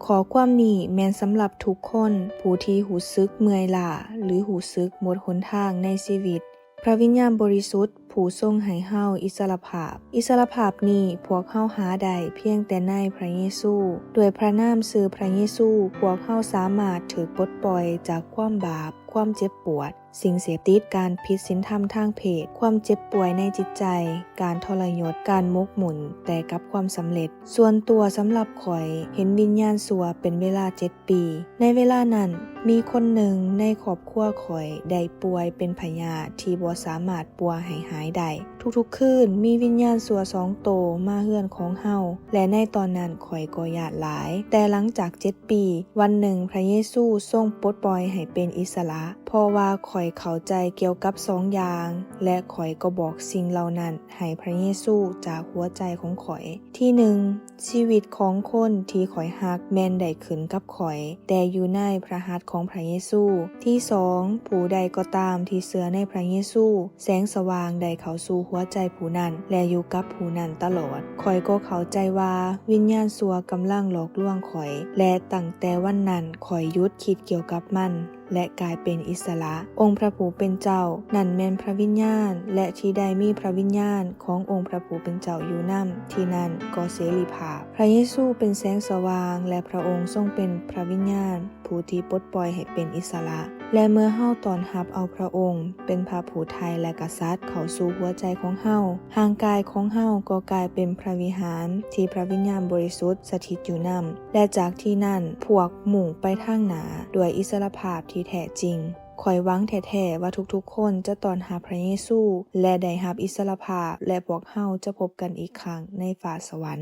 ຂໍ້ຄວາມນີ້ແມ່ນສຳລັບທຸກຄົນ ຜູ້ທີ່ຮູ້ສຶກເມື່ອຍລ້າ ຫຼື ຮູ້ສຶກໝົດຫົນທາງໃນຊີວິດ. ພຣະວິນຍານບໍລິສຸດ ຜູ້ຊົງໃຫ້ເຮົາອິດສະຫຼະພາບ. ອິດສະຫຼະພາບນີ້ພວກເຮົາຫາໄດ້ພຽງແຕ່ໃນພຣະເຢຊູ. ດ້ວຍພຣະນາມຊື່ພຣະເຢຊູ, ພວກເຮົາສາມາດຖືກປົດປ່ອຍຈາກຄວາມບາບ, ຄວາມເຈັບປວດ, ສິ່ງເສບຕິດ, ການຜິດສິນທຳທາງເພດ, ຄວາມເຈັບປ່ວຍໃນຈິດໃຈ, ການທໍລະຍົດ, ການໝົກໝຸ່ນແຕ່ກັບຄວາມສຳເລັດ. ສ່ວນຕົວສຳລັບຂ້ອຍ, ເຫັນວິນຍານຊົ່ວເປັນເວລາເຈັດປີ. ໃນເວລານັ້ນ, ມີຄົນໜຶ່ງໃນຄອບຄົວຂ້ອຍໄດ້ປ່ວຍເປັນພະຍາດທີ່ບໍ່ສາມາດປົວໃຫ້ຫາຍໄດ້. ທຸກໆຄືນ, ມີວິນຍານຊົ່ວສອງໂຕມາເຮືອນຂອງເຮົາ, ແລະ ໃນຕອນນັ້ນຂ້ອຍກໍຢ້ານຫຼາຍ. ແຕ່ຫຼັງຈາກເຈັດປີ, ວັນໜຶ່ງພຣະເຢຊູຊົງປົດປ່ອຍໃຫ້ເປັນອິດສະຫຼະ, ເພາະວ່າຂ້ອຍເຂົ້າໃຈກ່ຽວກັບສອງຢ່າງ, ແລະ ຂ້ອຍກໍບອກສິ່ງເຫຼົ່ານັ້ນໃຫ້ພຣະເຢຊູຈາກຫົວໃຈຂອງຂ້ອຍ. ທີໜຶ່ງ, ຊີວິດຂອງຄົນທີ່ຂ້ອຍຮັກແມ່ນໄດ້ຂຶ້ນກັບຂ້ອຍ, ແຕ່ຢູ່ໃນພຣະຫັດຂອງພຣະເຢຊູ. ທີສອງ, ຜູ້ໃດກໍຕາມທີ່ເຊື່ອໃນພຣະເຢຊູ, ແສງສະຫວ່າງໄດ້ເຂົ້າສູ່ຫົວໃຈຜູ້ນັ້ນ ແລະ ຢູ່ກັບຜູ້ນັ້ນຕະຫຼອດ. ຂ້ອຍກໍເຂົ້າໃຈວ່າວິນຍານຊົ່ວກຳລັງຫຼອກລວງຂ້ອຍ, ແລະ ຕັ້ງແຕ່ວັນນັ້ນ, ຂ້ອຍຢຸດຄິດກ່ຽວກັບມັນ ແລະ ກາຍເປັນອິດສະຫຼະ. ອົງພຣະຜູ້ເປັນເຈົ້າ, ນັ້ນແມ່ນພຣະວິນຍານ, ແລະ ທີ່ໄດ້ມີພຣະວິນຍານຂອງອົງພຣະຜູ້ເປັນເຈົ້າຢູ່ນຳ, ທີ່ນັ້ນກໍເສລີພາບ. ພຣະເຢຊູເປັນແສງສະຫວ່າງ, ແລະ ພຣະອົງຊົງເປັນພຣະວິນຍານ ຜູ້ທີ່ປົດປ່ອຍໃຫ້ເປັນອິດສະຫຼະ. ແລະ ເມື່ອເຮົາຕ້ອນຮັບເອົາພຣະອົງເປັນພຣະຜູ້ໄຖ່ ແລະ ກະສັດເຂົ້າສູ່ຫົວໃຈຂອງເຮົາ, ຮ່າງກາຍຂອງເຮົາກໍກາຍເປັນພຣະວິຫານທີ່ພຣະວິນຍານບໍລິສຸດສະຖິດຢູ່ນຳ. ແລະ ຈາກທີ່ນັ້ນ, ພວກມຸ່ງໄປທາງໜ້າດ້ວຍອິດສະຫຼະພາບທີ່ແທ້ຈິງ. ຂ້ອຍຫວັງແທ້ໆວ່າທຸກໆຄົນຈະຕ້ອນຮັບພຣະເຢຊູ ແລະ ໄດ້ຮັບອິດສະຫຼະພາບ, ແລະ ພວກເຮົາຈະພົບກັນອີກຄັ້ງໃນຟ້າສະຫວັນ.